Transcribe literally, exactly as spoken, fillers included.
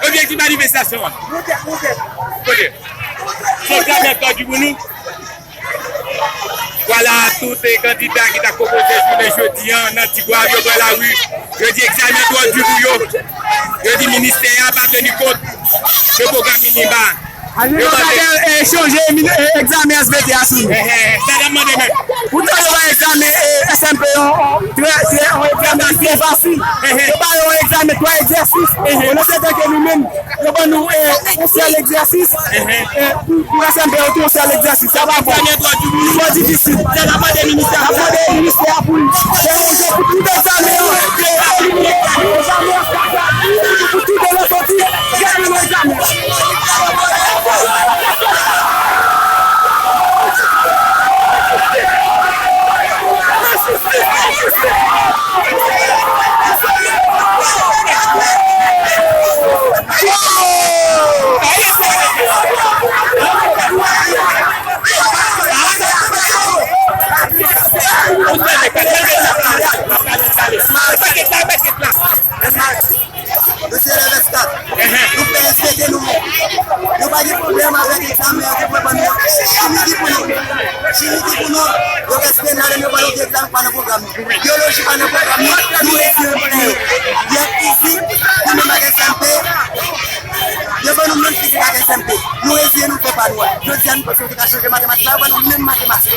Objektif manifestasyon an. Kote? Se yon grenn èdòdi pou nou. Vwala, tout kandida ki ta pwopoze jounen jodi a nan Tigwav, yo pran lari. Yo di egzamen twò di pou yo. Yo di ministè a pa teni kont de pwogram minima. Yo mande. Chonje egzamen S V T a sou nou. Sa n ap mande menm. Poutan yo bay egzamen S M P yon trè, trè, yon egzamen ki trè fasil. Yo ba yo yon egzamen twa egzèsis. Pandan se tan ke nou menm, yo ban nou yon sèl egzèsis. Pou, pou S M P yo tou, yon sèl egzèsis. Sa pa bon. Li twò difisil. Sa n ap mande ministè a pou l fè yon jan pou tout egzamen yo. Pou tout de lòt sòti, egzamen yo egzamen. Mesye Lèvèska, nou fè S V T nou menm. Nou pa gen pwoblèm avèk egzamen an, gen pwoblèm nan. Chimi ki pou nou. Chimi ki pou nou. Yo rèspè nan yo pa nan egzamen, pa nan pwogram nou. Biyoloji pa nan pwogram nou. Nou rete nan pwogram nou. Gen fizik, nou menm ak S M P. Yo ban nou menm fizik ak S M P. Nou reziye nou fè pa nou a. Jodi a nou panse yo te ka chanje matematik la, yo ban nou menm matematik.